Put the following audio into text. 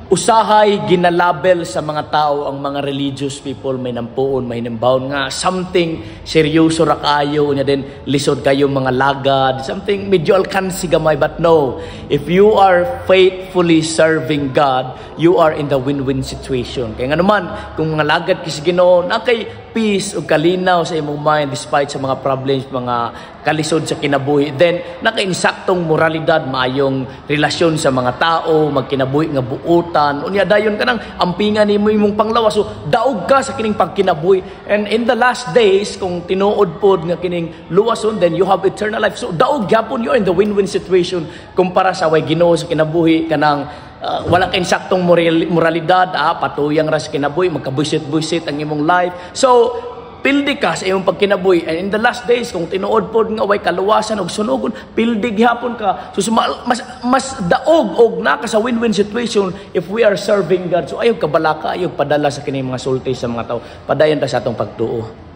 Usahay ginalabel sa mga tao ang mga religious people, may nampuon, may nambawon nga something seryoso ra kayo nya, then lisod kayo mga lagad, something medyo alkansi gamay. But no, if you are faithfully serving God, you are in the win-win situation. Kaya nga naman kung mga lagad kis Ginoo, na kay peace ug kalinaw sa imong mind despite sa mga problems, mga kalisod sa kinabuhi, then naka-insaktong moralidad, maayong relasyon sa mga tao, magkinabuhi nga buutan. Unya dayon kanang ampingan nimo imong panglawas. So daog ka sa kining pagkinabuhi, and in the last days, kung tinuod pod nga kining luwason, then you have eternal life. So daog gyapon, you're in the win-win situation kumpara sa way Ginoo sa kinabuhi, kanang wala kay insaktong moralidad, patuyang ra sa kinabuhi, magkabuisit-buisit ang imong life. So pildi ka sa imong pagkinabuhi, and in the last days, kung tinuod pod nga way kaluwasan ug sunugon, pildi gihapon ka. So mas daog og naka sa win-win situation if we are serving God. So ayaw kabalaka, ayaw padala sa kining mga sulti sa mga tao. Padayon ta sa atong pagtuo.